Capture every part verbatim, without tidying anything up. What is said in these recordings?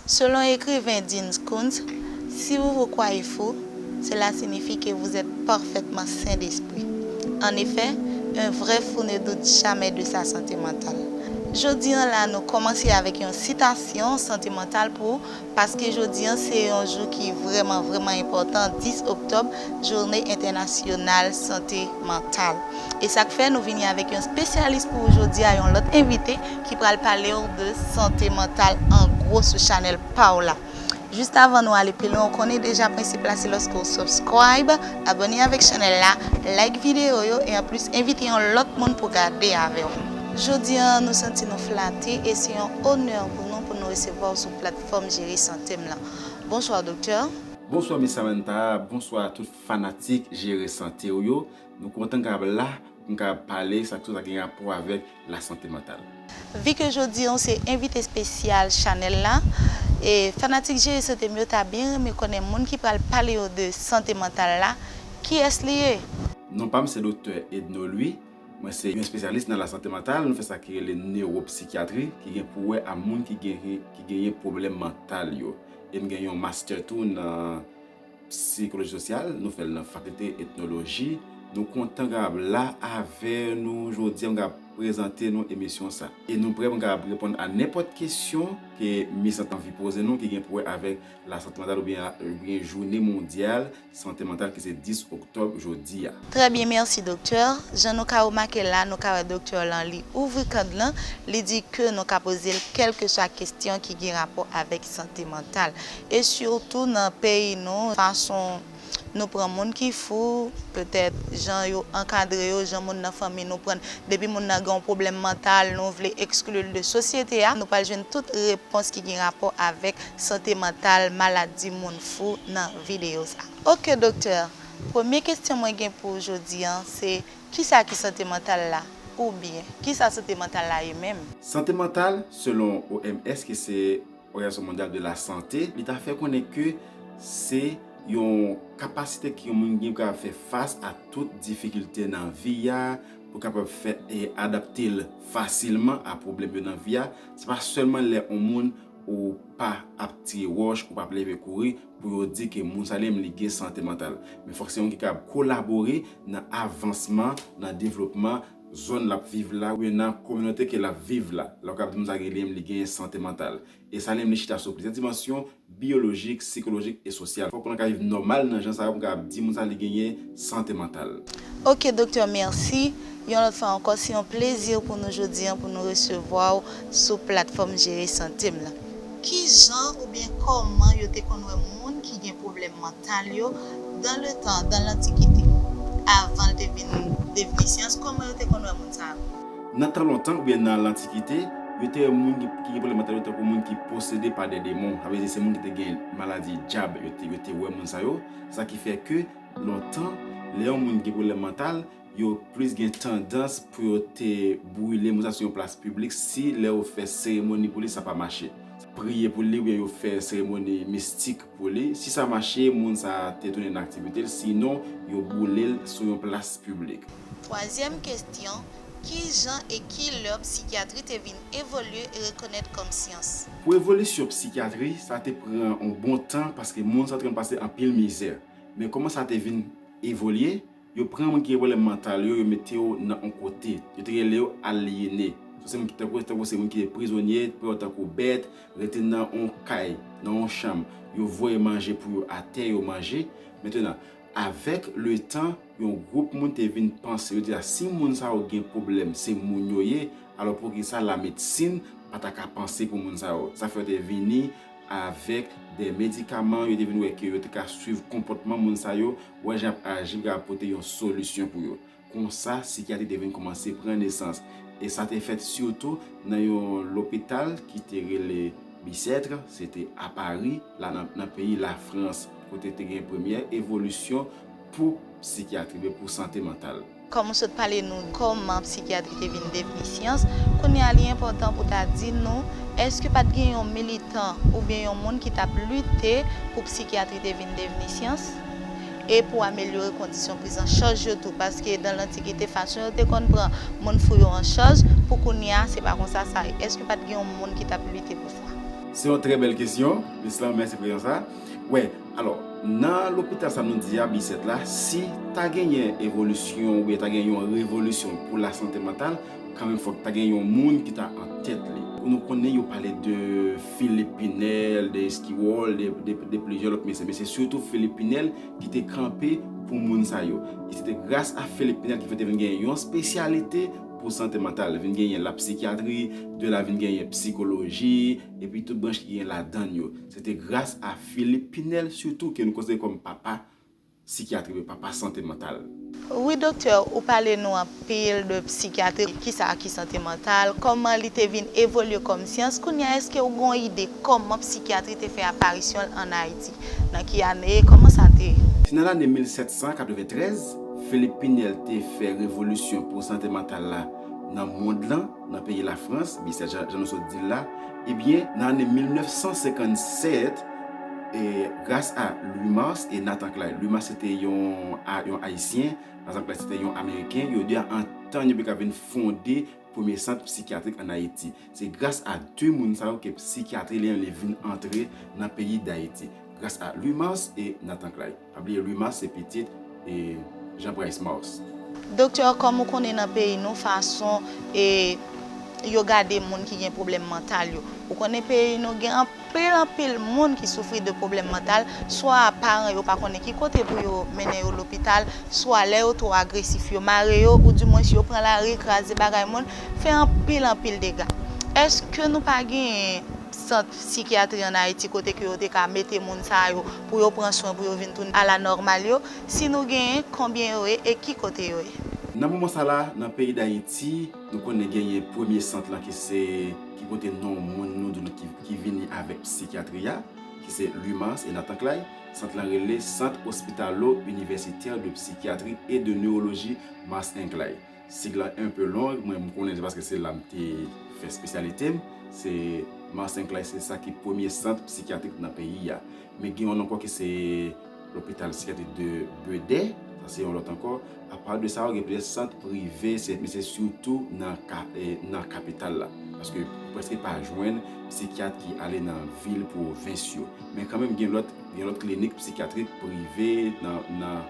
Selon écrivain Dean Koontz, si vous vous croyez fou, cela signifie que vous êtes parfaitement sain d'esprit. En effet, un vrai fou ne doute jamais de sa santé mentale. Jodi an la, nou kòmanse avèk yon sitasyon sante mantal pou, paske jodi an se yon jou ki vrèman, vrèman enpòtan, dis oktòb, Jounen Entènasyonal Sante Mantal. E sa k fè nou vini avèk yon spesyalis pou ou jodi a, yon lòt envite ki pral pale w de sante mantal an gwo sou chanèl pa w la. Jis avan nou ale pi lwen, ou konnen deja prensip la, se lòske w subscribe, abòne avèk chanèl la, like videyo yo, e anplis envite yon lòt moun pou gade avè w. Jodi an, nou santi nou flate e se yon onè pou nou pou nou resevwa w sou platfòm Jere Sante m lan. Bonswa, doktè. Bonswa, Miss Samantha. Bonswa a tout fanatik Jere Sante w yo. Nou kontan kapab la pou n kapab pale sa, tout sa ki gen rapò avèk lasante mantal. Vi ke jodi an w se envite espesyal chanèl la, e fanatik Jere Sante m yo ta byen renmen konnen moun ki pral pale yo de sante mantal la, kiyès li ye? Non pa m se Doktè Edno Louis. Mwen se yon espesyalis nan lasante mantal, nou fè sa ki rele newopsikiyatri, ki gen pou wè a moun ki genyen, ki genyen pwoblèm mantal yo. E m gen yon master tou nan sikoloji sosyal, nou fè l nan fakilte etnoloji. Nou kontan kapab la avè nou jodi a, m kapab prezante nou emisyon sa. E nou prè pou n kapab reponn a nenpòt kesyon ke Miss Sante anvi poze nou ki gen pou wè avèk lasante mantal oubyen, oubyen jounen mondyal sante mantal ki se dis oktòb jodi a. Trè byen, mèsi, doktè. Jan nou ka remake la, nou ka wè doktè lan, li ouvri kòd lan, li di ke nou ka poze l kèlkeswa kesyon ki gen rapò avèk sante mantal. E sitou nan peyi nou, fason nou pran moun ki fou, petèt jan yo ankadre yo, jan moun nan fanmi nou pran, depi moun nan gen yon pwoblèm mantal, nou vle ekskli l de sosyete a, nou pral jwenn tout repons ki gen rapò avèk sante mantal, maladi moun fou nan videyo sa. Oke, doktè, premye kesyon mwen gen pou w jodi an, se kisa ki sante mantal la? Oubyen, kisa sante mantal la ye menm? Sante mantal, selon O M S, ki se Òganizasyon Mondyal de la Sante, li ta fè konnen ke se yon kapasite ke yon moun gen pou kapab fè fas a tout difikilte nan vi a, pou kapab fè, e, adapte l fasilman a pwoblèm yo nan vi a. Se pa sèlman lè yon moun ou pa ap tire wòch, ou pa ap leve kouri, pou yo di ke moun sa li menm li gen sante mantal. Men fòk se yon moun ki kapab kolabore nan avansman, nan devlopman zòn l ap viv la, oubyen nan kominote ke l ap viv la. Lè w kapab di moun sa gen, li menm li gen sante mantal. E sa li menm li chita sou plizyè dimansyon, biyolojik, sikolojik e sosyal. Fòk moun nan ka viv nòmal nan jan sa yo pou n kapab di moun sa li genyen sante mantal. Oke, doktè, mèsi. Yon lòt fwa ankò, se yon plezi pou nou jodi an pou nou resevwa w sou platfòm Jere Sante m lan. Ki jan oubyen kòman yo te konn wè moun ki gen pwoblèm mantal yo dans le temps, dans l'Antiquité, avan l te vin devni syans, kòman yo te konn wè moun sa yo? Nan tan lontan oubyen nan lantikite, yo te wè moun ki, ki gen pwoblèm mantal yo tankou moun ki posede pa de demon. Sa vle di se moun ki te gen maladi dyab, yo te, yo te wè moun sa yo. Sa ki fè ke lontan, lè yon moun gen pwoblèm mantal, yo plis gen tandans pou yo te brile moun sa sou yon plas piblik si lè yo fè seremoni pou li, sa pa mache. Priye pou li oubyen yo fè seremoni mistik pou li. Si sa mache, moun sa te tounen nan aktivite l, sinon, yo boule l sou yon plas piblik. Twazyèm kesyon, ki jan e ki lè psikyatri te vin evolye e rekonèt kòm syans? Pou evolisyon psikyatri, sa te pran yon bon tan paske moun sa te konn pase anpil mizè. Men kòman sa te vin evolye? Yo pran moun ki gen pwoblèm mantal yo, yo mete yo nan yon kote. Yo te rele yo alyene. Se moun ki tankou, tankou se moun ki te prizonye, pran yo tankou bèt, rete nan yon kay, nan yon chanm. Yo voye manje pou yo atè, yo manje. Mentenan, avèk letan, yon gwoup moun te vin panse, yo di a, si moun sa yo gen pwoblèm, se moun yo ye, alò poukisa lamedsin pa ta ka panse pou moun sa yo? Sa fè yo te vini avèk de medikaman, yo te vin wè ke yo te ka swiv konpòtman moun sa yo, wè jan y ap aji pou kapab pote yon solisyon pou yo. Konsa, sikyatri te vin kòmanse pran nesans. E sa te fèt sitou nan yon lopital ki te rele Bicêtre, se te a Pari, la nan, nan peyi Lafrans, kote te gen premyè evolisyon pou sikyatri, oubyen pou sante mantal. Kòm ou sot pale nou kòman psikyatri te vin devni syans, kounye a li enpòtan pou ta di nou, èske pa t gen yon militan oubyen yon moun ki t ap lite pou psikyatri te vin devni syans? E pou amelyore kondisyon priz an chaj yo tou, paske dan lantikite, fason yo te konn pran moun fou yo an chaj, pou kounye a, se pa konsa sa ye. Èske pa t gen yon moun ki t ap lite pou sa? Se yon trè bèl kesyon, Ruslan, mèsi pou kesyon sa. Wè, alò, nan lopital sa nou di a, B sèt la, si ta genyen evolisyon oubyen ta genyen yon revolisyon pou lasante mantal, kanmenm fòk ta gen yon moun ki ta an tèt li. Nou konnen yo pale de Philippe Pinel, de Esquivel, de, de, de plizyè lòt mesye, men se sitou Philippe Pinel ki te kanpe pou moun sa yo. E se te gras a Philippe Pinel ki fè te vin gen yon espesyalite pou sante mantal. Vin genyen lapsikyatri, de la vin genyen psikoloji, epi tout branch ki gen ladan yo. Se te gras a Philippe Pinel sitou ke nou konsidere kòm papa sikyatri, papa sante mantal. Wi, doktè, ou pale nou anpil de psikyatri, kisa ki sante mantal, kòman li te vin evolye kòm syans. Kounye a, èske ou gen yon ide kòman psikyatri te fè aparisyon l ann Ayiti? Nan ki ane? Kòman sa te ye? Se nan lane mil sèt san katreventrèz, Philippe Pinel te fè revolisyon pou sante mantal la nan mond lan, nan peyi Lafrans, B sèt, jan, jan nou sot di l la. Ebyen, nan ane mil nèf san senkannsèt, e, gras a Louis Mars e Nathan Clay. Louis Mars se te yon, a, yon Ayisyen, Nathan Clay se te yon Ameriken, yo de a antann yo pou ka vin fonde premye sant psikyatrik ann Ayiti. Se gras a de moun sa yo ke psikyatri li menm li vin antre nan peyi Dayiti, gras a Louis Mars e Nathan Clay. Pa bliye Louis Mars se pitit, e, Jean Price Mars. Doktè, kòm ou konnen nan peyi nou, fason, e, yo gade moun ki gen pwoblèm mantal yo. Ou konnen peyi nou gen anpil, anpil moun ki soufri de pwoblèm mantal, swa paran yo pa konnen ki kote pou yo mennen yo lopital, swa lè yo twò agresif, yo mare yo, oudimwens yo pran lari, kraze bagay moun, fè anpil, anpil dega. Èske nou pa genyen sant sikyatri ann Ayiti kote ke yo te ka mete moun sa yo pou yo pran swen, pou yo vin tounen a la nòmal yo? Si nou genyen, konbyen yo ye e ki kote yo ye? Nan moman sa la, nan peyi Dayiti, nou konnen genyen premye sant lan ki se, ki pote non moun nou, di nou ki, ki vini avèk psikyatri a, ki se Louis Mars e Nathan Clay. Sant lan rele Centre Hospitalo-Universitaire de Psychiatrie et de Neurologie Mars and Clay. Sig lan enpe long, mwen m konnen se paske se la m te fè espesyalite m. Se Mars and Clay, se sa ki premye sant psikyatrik nan peyi a. Men gen yon ankò ki se Lopital Sikyatrik de Bedè, sa se yon lòt ankò. Apa de sa, ou gen plizyè sant prive, se, men se sitou nan ka, e, nan kapital la. Paske ou prèske pa jwenn psikyat ki ale nan vil pwovens yo. Men kanmenm gen lòt, gen lòt klinik psikyatrik prive nan, nan,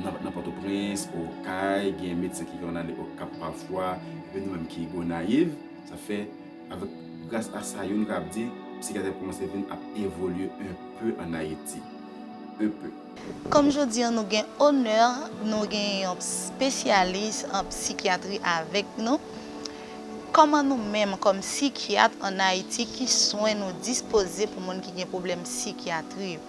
nan, nan Pòtoprens, Okay, gen medsen ki konn ale Okap pafwa, epi nou menm ki Gonayiv. Sa fè, avèk, gras a sa yo, nou kapab di, psikyatri ap kòmanse vin ap evolye enpe ann Ayiti. Enpe. Kòm jodi a nou gen onè, nou gen yon espesyalis an psikyatri avèk nou. Kòman nou menm, kòm sikyat ann Ayiti, ki swen nou dispoze pou moun ki gen pwoblèm sikyatri yo?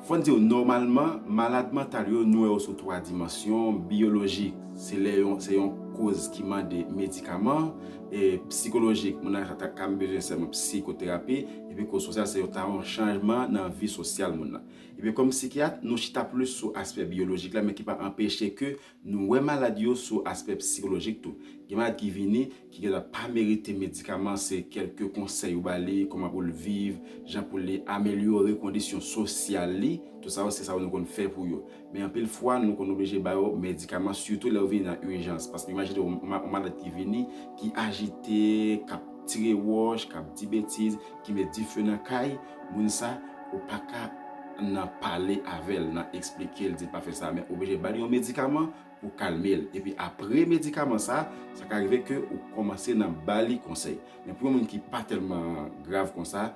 Fò n di w, nòmalman, malad mantal yo, nou wè yo sou twa dimansyon, biyolojik, se lè yon, se yon koz ki mande medikaman, e psikolojik, moun nan ka, ka bezwen sèlman psikoterapi, epi koz sosyal, se yon, ta yon chanjman nan vi sosyal moun nan. Epi kòm sikyat, nou chita plis sou aspè biyolojik la, men ki pa anpeche ke nou wè malad yo sou aspè psikolojik tou. Gen malad ki vini, ki genlè pa merite medikaman, se kèlke konsèy ou ba li, kòman pou l viv, jan pou li amelyore kondisyon sosyal li, tout sa yo, se sa yo nou konn fè pou yo. Men anpil fwa, nou konn oblije ba yo medikaman, sitou lè yo vini nan ijans. Paske imajine w, yon ma-, yon malad ki vini, ki ajite, k ap tire wòch, k ap di betiz, ki met dife nan kay, moun sa, ou pa ka nan pale avè l, nan eksplike l, di l pa fè sa, men ou oblije ba li yon medikaman pou kalme l. Epi apre medikaman sa, sa ka rive ke ou kòmanse nan ba li konsèy. Men pou yon moun ki pa tèlman grav konsa,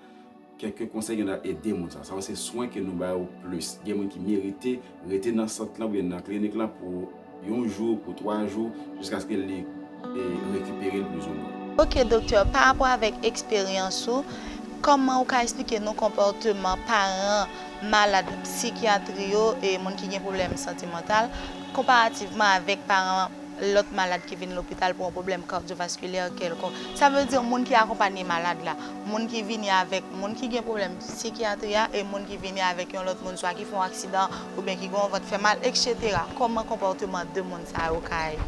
kèlke konsèy genlè ede moun sa. Sa yo se swen ke nou ba yo plis. Gen moun ki merite rete nan sant lan oubyen nan klinik lan pou yon jou, pou twa jou, jiskaske li, e, rekipere l plizoumwen. Ok, doktè, pa rapò avèk eksperyans ou, kòman ou ka eksplike nou konpòteman paran malad sikyatri yo e moun ki gen pwoblèm sante mantal, konparativman avèk paran lòt malad ki vin lopital pou yon pwoblèm kadyovaskilè kèlkonk? Sa vle di moun ki akonpanye malad la, moun ki vini avèk moun ki gen pwoblèm sikyatri a e moun ki vini avèk yon lòt moun, swa ki fè yon aksidan oubyen ki gen yon vant fè mal, etsetera. Kòman konpòteman de moun sa yo ka ye?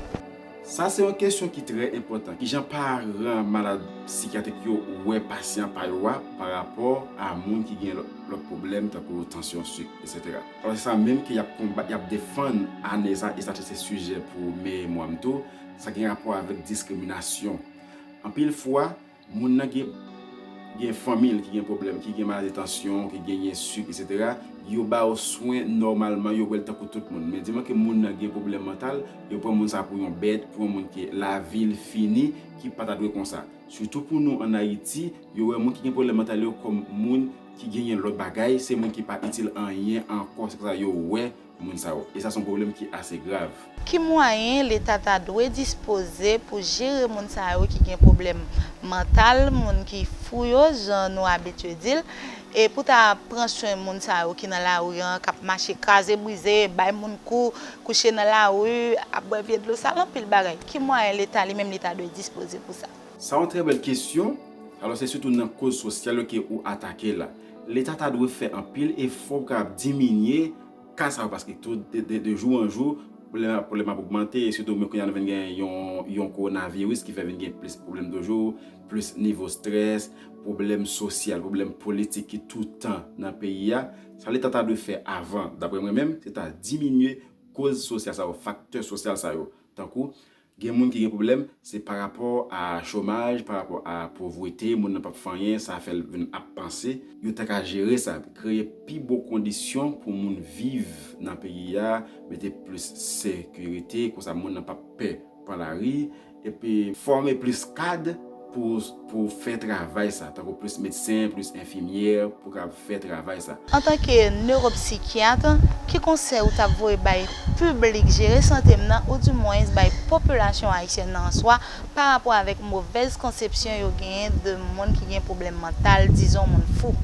Sa se yon kesyon ki trè enpòtan. Kijan paran malad sikyatrik yo wè pasyan pa yo a pa rapò a moun ki gen lòt, lòt pwoblèm tankou tansyon, sik, etsetera? Alò, se sa menm ke y ap konbat, y ap defann ane sa, e sa te se sijè pou memwa m tou, sa gen rapò avèk diskriminasyon. Anpil fwa, moun nan gen, gen fanmi l ki gen pwoblèm, ki gen maladi tansyon, ki genyen sik, etsetera, yo ba yo swen nòmalman, yo wè l tankou tout moun. Men diman ke moun nan gen pwoblèm mantal, yo pran moun sa pou yon bèt, pou yon moun ke lavi l fini, ki pa ta dwe konsa. Sitou pou nou ann Ayiti, yo wè moun ki gen pwoblèm mantal yo kòm moun ki genyen lòt bagay, se moun ki pa itil anyen ankò, se konsa yo wè moun sa yo. E sa se yon pwoblèm ki ase grav. Ki mwayen Leta ta dwe dispoze pou jere moun sa yo ki gen pwoblèm mantal, moun ki fou yo, jan nou abitye di l, e pou ta pran swen moun sa yo ki nan lari an, k ap mache kraze brize, bay moun kou, kouche nan lari, ap bwè vye dlo sal, anpil bagay. Ki mwayen Leta li menm li ta dwe dispoze pou sa? Sa yon trè bèl kesyon. Alò, se sitou nan koz sosyal yo ke ou atake la. Leta ta dwe fè anpil efò pou kapab diminye ka sa yo, paske tou de, de, de jou an jou, pwoblèm, pwoblèm ap ogmante, e sitou men kounye a nou vin gen yon, yon kowonaviris ki fè vin gen plis pwoblèm toujou, plis nivo strès, pwoblèm sosyal, pwoblèm politik ki toutan nan peyi a. Sa Leta ta dwe fè avan, daprè mwen menm, se ta diminye koz sosyal sa yo, faktè sosyal sa yo. Tankou, gen moun ki gen pwoblèm, se pa rapò a chomaj, pa rapò a povrete, moun nan p ap fè anyen, sa fè l vin ap panse. Yo ta ka jere sa, kreye pi bon kondisyon pou moun viv nan peyi a, mete plis sekirite, konsa moun nan p ap pè pran lari, epi fòme plis kad pou, pou fè travay sa, tankou plis medsen, plis enfimyè, pou kapab fè travay sa. Antanke newopsikyat, ki konsèy ou t ap voye bay piblik jere sante m nan, oudimwens bay popilasyon ayisyèn nan an swa, pa rapò avèk movèz konsepsyon yo genyen de moun ki gen pwoblèm mantal, dizon moun fou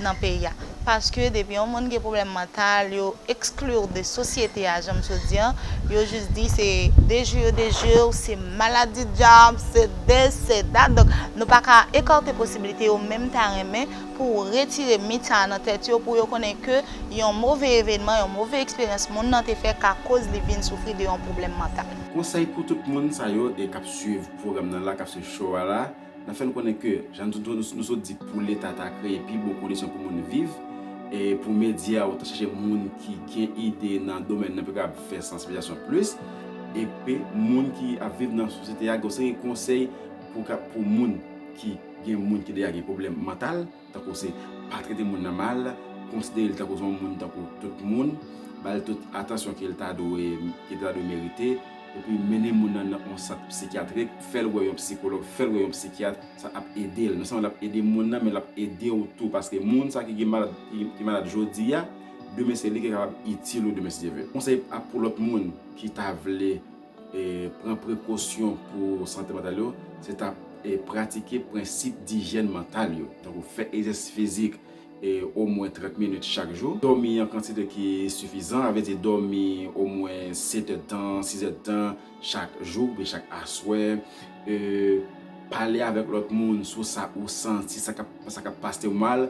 nan peyi a? Paske depi yon moun gen pwoblèm mantal, yo eksklur de sosyete a, jan m sot di an, yo jis di se dejure, dejure, se maladi dyab, se this, se that. Donk, nou pa ka ekate posiblite yo menm ta renmen pou retire mit sa a nan tèt yo, pou yo konnen ke yon move evènman, yon move eksperyans moun nan te fè ka koz li vin soufri de yon pwoblèm mantal. Konsèy pou tout moun sa yo e k ap swiv pwogram nan la, k ap swiv show a la, n ap fè n konnen ke, jan nou, nou, nou sot di, pou Leta ta kreye pi bon kondisyon pou moun viv, e pou medya yo ta chache moun ki gen ide nan domèn nan pou kapab fè sansibilizasyon plis, epi moun ki ap viv nan sosyete a gen yon seri konsèy pou ka, pou moun ki gen moun ki deja gen pwoblèm mantal, tankou se pa trete moun nan mal, konsidere l tankou se yon moun tankou tout moun, ba l tout atansyon ke l ta dwe, ke l ta dwe merite, epi mennen moun nan nan yon sant psikyatrik, fè l wè yon psikològ, fè l wè yon psikyat, sa ap ede l. Non sèlman l ap ede moun nan, men l ap ede w tou, paske moun sa ki gen malad, ki, ki malad jodi a, demen se li ki kapab itil ou demen si Dye vle. Konsèy ap pou lòt moun ki ta vle e, pran prekosyon pou sante mantal yo, se ta, e, pratike prensip dijyèn mantal yo. Tankou fè egzèsis fizik, e, omwen trant minit chak jou. Dòmi an kantite ki sifizan, sa vle di dòmi omwen sèt èdtan, sis èdtan chak jou, oubyen chak aswè. E, pale avèk lòt moun sou sa ou santi, sa k ap, sa k ap pase w mal.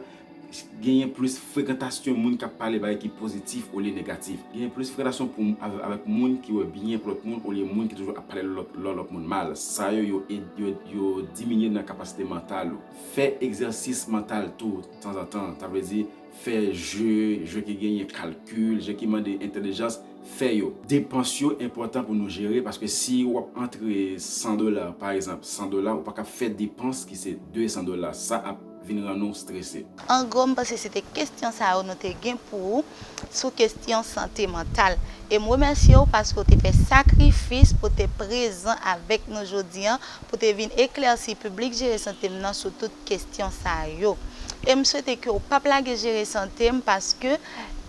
Genyen plis frekantasyon moun k ap pale bagay ki pozitif olye negatif. Genyen plis frekantasyon pou, avè-, avèk moun ki wè byen pou lòt moun olye moun ki toujou ap pale lòt, lòt, lòt moun mal. Sa yo, yo, ed-, yo, yo diminye nan kapasite mantal ou. Fè egzèsis mantal tou tanzantan. Sa vle di, fè je, je ki genyen kalkil, je ki mande entèlijans, fè yo. Depans yo enpòtan pou nou jere, paske si w ap antre san dola, pa egzanp, san dola, ou pa ka fè depans ki se de san dola. Sa ap vin rann ou strese. An gwo, m panse se te kesyon sa yo nou te gen pou ou sou kesyon sante mantal. E m remèsye w paske w te fè sakrifis pou w te prezan avèk nou jodi an, pou w te vin eklèsi piblik Jere Sante M nan sou tout kesyon sa yo. E m swete ke w p ap lage Jere Sante M paske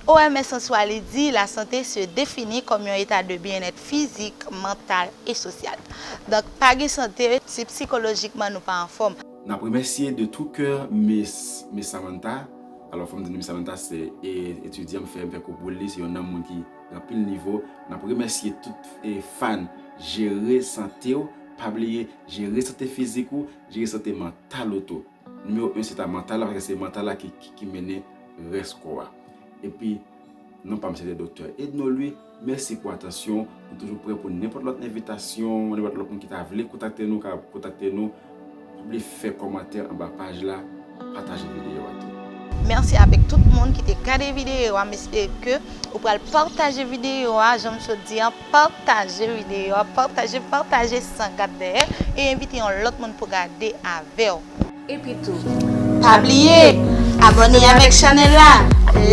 O M S an swa li di, la santé se définit comme un état de bien-être physique, mental et social. Donk, pa gen sante si sikolojikman nou pa anfòm. N ap remèsye de tout cœur Miss, Miss Samantha. Alò, fò m di nou Miss Samantha se, e, etidyan m fè, m fè kou pou li, se yon nonm moun ki gen anpil nivo. N ap remèsye tout, e, fan Jere Sante w. Pa bliye, jere sante fizik ou, jere sante mantal ou tou. Nimewo en, se ta mantal la, paske se mantal la ki, ki, ki mennen rès kò a. Epi, non pa m se te Doktè Edno Louis. Mèsi pou atansyon. Nou toujou prè pou nenpòt lòt envitasyon, nenpòt lòt moun ki ta vle kontakte nou, ka kontakte nou. Pa bliye fè kòmantè anba paj la, pataje videyo a tou. Mèsi avèk tout moun ki te gade videyo a. M espere ke ou pral pataje videyo a, jan m sot di an, pataje videyo a, pataje, pataje san gad dèyè, e envite yon lòt moun pou gade avè w. Epi tou, Pa bliye abòne avèk chanèl la,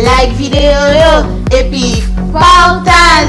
like videyo yo, epi pataje.